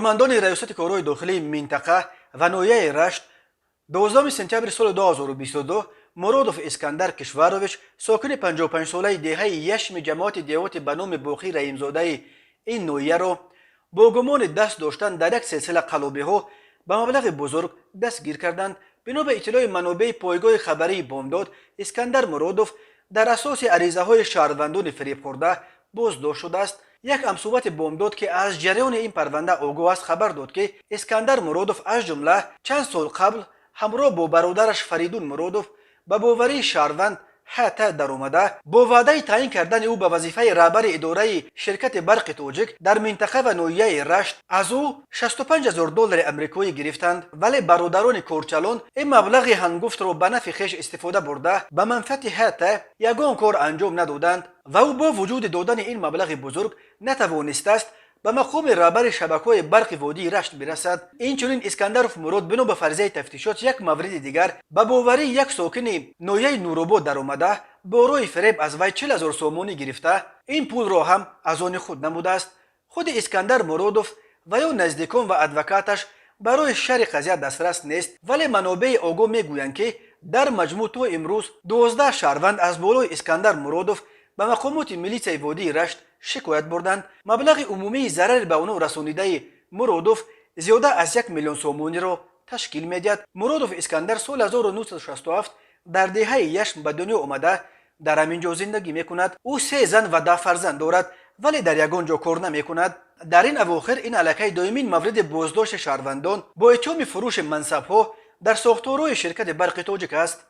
Кормандони Раёсати корҳои дохилии минтақа ва ноҳияи Рашт 12 сентябри соли 2022 Муродов Искандар Кишварович, сокини 55-солаи деҳаи Яшми ҷамоати деҳоти ба номи Боқӣ Раҳимзодаи ин ноҳияро бо гумони даст доштан дар як силсила қаллобиҳо ба маблағи бузург дастгир карданд. Бино ба иттилои манобеи пойгоҳи хабарии Бомдод, Искандар Муродов дар асоси аризаҳои шаҳрвандони фиребхӯрда боздошт шудааст. Як ҳамсӯҳбати Бомдод, ки аз ҷараёни ин парванда огоҳ аст, хабар дод, ки Искандар Муродов аз ҷумла чанд сол қабл ҳамроҳ бо бародараш Фаридун Муродов ба боварии шаҳрванд ҳт даромада, бо ваъдаи таъин кардани ӯ ба вазифаи раҳбари идораи ширкати Барқи Тоҷик дар минтақа ва ноҳияи Рашт аз ӯ 65 ҳазор доллари амрикоӣ гирифтанд. Вале бародарони корчалон ин маблағи ҳангуфтро ба нафъи хеш истифода бурда, ба манфиати ҳт ягон кор анҷом надоданд ва ӯ бо вуҷуди додани ин маблағи бузург натавонистааст ба мақоми раҳбари шабакаҳои барқи водии Рашт бирасад. Инчунин Искандаров Мурод, бино ба фарзияи тафтишот, як мавриди дигар ба боварии як сокини ноҳияи Нуробод даромада, бо роҳи фиреб аз вай 40 ҳазор сомонӣ гирифта, ин пулро ҳам аз они худ намудааст. Худи Искандар Муродов ва ё наздикон ва адвокаташ барои шарҳи қазия дастрас нест, вале манобеи огоҳ мегӯянд, ки дар маҷмӯъ то имрӯз 12 шаҳрванд аз болои Искандар Муродов ба мақомоти милитсияи водии Рашт шикоят бурданд. Маблағи умумии зарари ба онҳо расонидаи Муродов зиёда аз 1 миллион сомониро ташкил медиҳад. Муродов Искандар соли 1967 дар деҳаи Яшм ба дунё омада, дар ҳамин ҷо зиндагӣ мекунад. Ӯ се зан ва 10 фарзанд дорад, вале дар ягон ҷо кор намекунад. Дар ин авохир ин аллакай дуюмин мавриди боздошти шаҳрвандон бо иттиҳоми фурӯши мансабҳо дар сохторҳои ширкати Барқи Тоҷик аст.